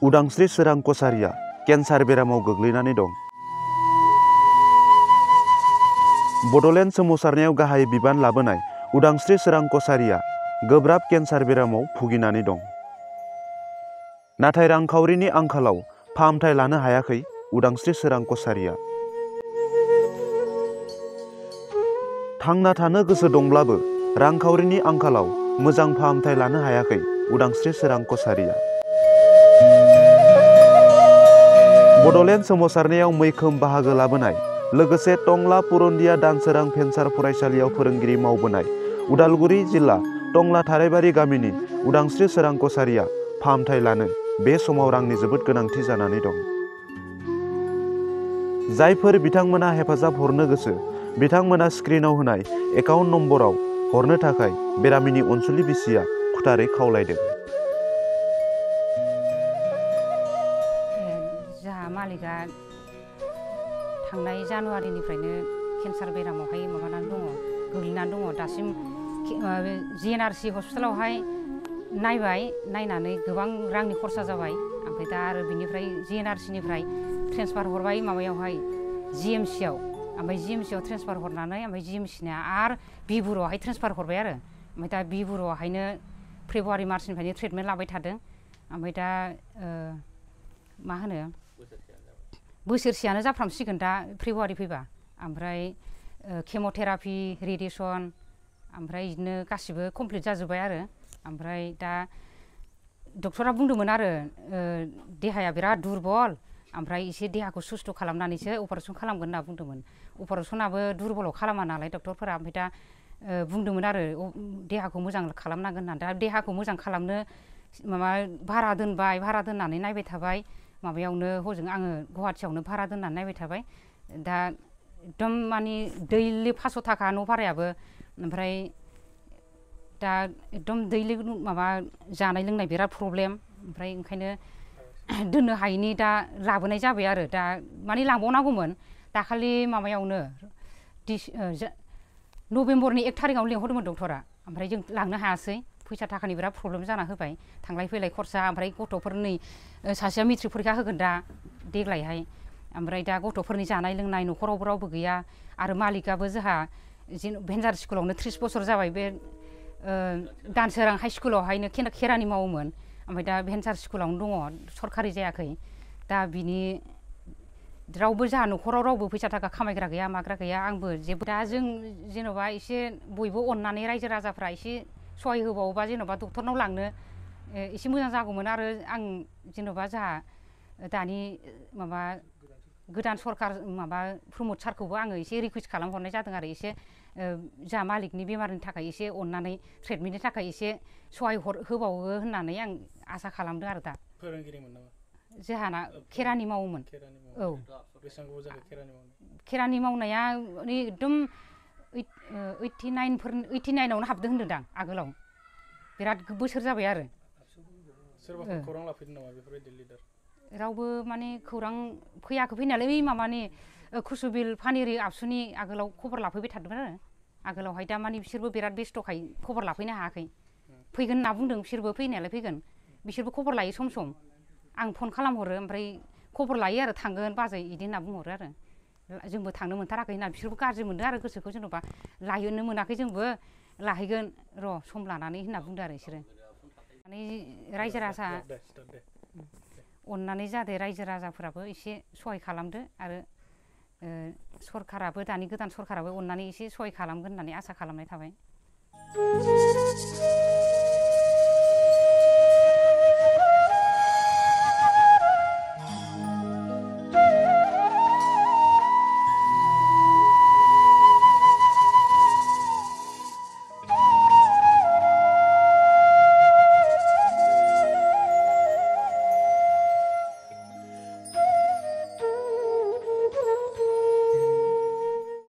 उदांस्रि सोरां कसारिया केन्सार बेरामाव गोग्लैनानै दं। बड'लेण्ड सोमावसारनायाव गाहाय बिबान लाबोनाय उदांस्रि सोरां कसारिया गोब्राब केन्सार बेरामाव भुगिनानै दं। नाथाय रांखावरिनि आंखालाव फाहामथाय लानो हायाखै उदांस्रि सोरां कसारिया। थांना थानो गोसो दंब्लाबो रांखावरिनि आंखालाव मोजां फाहामथाय लानो हायाखै उदांस्रि सोरां कसारिया। बड'लेण्ड सोमावसारनायाव मैखोम बाहागो लाबोनाय लोगोसे टंला पुरन्दिया दानसोरां भेन्सार फरायसालियाव फोरोंगिरि मावबोनाय उदालगुरि जिल्ला टंला थाराइबारि गामिनि उदांस्रि सोरां कसारिया फाहामथाय लानो बे समाव रांनि जोबोद गोनांथि जानानै दं। जायफोर बिथांमोना हेफाजाब हरनो गोसो बिथांमोना स्क्रिनाव होनाय एकाउन्ट नम्बराव हरनो थाखाय बेरामिनि अनसुलि बिसिया खुथारै खावलायदों। जोंहा मालिकआ थांनाय जानुवारिनिफ्रायनो केन्सार बेरामावहाय माबानानै दङ, गोग्लैनानै दङ। दासिम GNRC हस्पिटालावहाय नायबाय, नायनानै गोबां रांनि खरसा जाबाय। ओमफ्राय दा आरो बिनिफ्राय GNRCनिफ्राय ट्रेन्सफार हरबाय माबायावहाय GMCआव। ओमफ्राय GMCआव ट्रेन्सफार हरनानै ओमफ्राय GMCना आरो बिबुरुआवहाय ट्रेन्सफार हरबाय आरो। ओमफ्राय दा बिबुरुआवहायनो फेब्रुवारि मार्चनिफ्रायनो ट्रिटमेन्ट लाबाय थादों। ओमफ्राय दा मा होनो बोसोरसेयानो जाफ्रामसिगोन दा फेब्रुवारि फैबा। ओमफ्राय केम'थेरापि, रेडिएसन ओमफ्राय बिदिनो गासिबो कमप्लिट जाजोब्बाय आरो। ओमफ्राय दा डक्टरा बुंदोंमोन आरो देहाया बिराद दुरबल, ओमफ्राय एसे देहाखौ सुस्थ' खालामनानैसो अपारेसन खालामगोन होनना बुंदोंमोन। अपारेसनाबो दुरबलाव खालामा नालाय डक्टरफोरा। ओमफ्राय दा बुंदोंमोन आरो देहाखौ मोजां खालामनांगोन होननानै। दा देहाखौ मोजां खालामनो माबा भारा दोनबाय, भारा दोननानै नायबाय थाबाय माबायावनो हजों आङो गुवाहाटियावनो भारा दोननानै नायबाय थाबाय। दा एकदम माने दैलि 500 थाखा न' भारायाबो। ओमफ्राय दा एकदम दैलि माबा जानाय लोंनाय बिराद प्रब्लेम। ओमफ्राय ओंखायनो दोननो हायिनि दा लाबोनाय जाबाय आरो। दा माने लांबावनांगौमोन दाखालि माबायावनो नभेम्बरनि 1 थारिखआवनो लेंहरदोंमोन डक्टरा। ओमफ्राय जों लांनो हायासै, फैसा थाखानि बिराद प्रब्लेम जाना होबाय, थांलाय फैलाय खरसा। ओमफ्राय गथ'फोरनि सासेया मेट्रिक फरिखा होगोन दा देग्लायहाय। ओमफ्राय दा गथ'फोरनि जानाय लोंनाय न'खरावबो रावबो गैया। आरो मालिकआबो जोंहा भेन्सार स्कुलावनो 30 बोसोर जाबाय, बे दानसोरां हाइ स्कुलावहायनो खेरानि मावोमोन। ओमफ्राय दा भेन्सार स्कुलावनो दङ, सरकारि जायाखै। दा बिनि रावबो जोंहा न'खराव रावबो फैसा थाखा खामायग्रा गैया, माग्रा गैया। आंबो जेबो दा जों जेन'बा एसे बयबो अननानै रायजो राजाफ्रा एसे सहाय होबावोबा जेन'बा डक्टरनाव लांनो एसे मोजां जागौमोन। आरो आं जेन'बा जोंहा दानि माबा गोदान सरकार माबा प्रमद सारखौबो आङो एसे रिकुवेस्ट खालामहरनाय जादों आरो एसे जोंहा मालिकनि बेमारनि थाखाय एसे अननानै ट्रिटमेन्टनि थाखाय एसे सहाय होबावो होननानै आं आसा खालामदों आरो दा। फोरोंगिरिमोन नामा? जोंहाना खेरानि मावोमोन। औ, बेसेबां गोबाव जाखो खेरानि मावनाय? खेरानि मावनाया एकदम 89आवनो हाबदों होनदों आगोलाव। बिराद बोसोर जाबाय आरो। सोरबाफोर खौरां लाफैदों नामा बेफोरबायदि लिडार? रावबो माने खौरां फैयाखै फैनायालाय बै माबानि कुसुबिल पानेरि आबसुनि आगोलाव खबर लाफैबाय थादोंमोन आरो आगोलावहाय। दा माने बिसोरबो बिराद बेस्थ'खाय खबर लाफैनो हायाखै। फैगोन होनना बुंदों बिसोरबो, फैनायालाय फैगोन। बिसोरबो खबर लायो सम सम। आं फन खालामहरो, ओमफ्राय खबर लायो आरो थांगोन बाजै बिदि होनना बुंहरो आरो। जोंबो थांनो मोनथाराखै होनना बिसोरबो गाज्रि मोनदों आरो गोसोखौ, जेन'बा लाहैनो मोनाखै जोंबो, लाहैगोन र' सम लानानै होनना बुंदों आरो बिसोरो। माने रायजो राजा अननानै जाहाथे रायजो राजाफोराबो एसे सहाय खालामदो। आरो सरकाराबो दानि गोदान सरकाराबो अननानै एसे सहाय खालामगोन होननानै आसा खालामनाय थाबाय।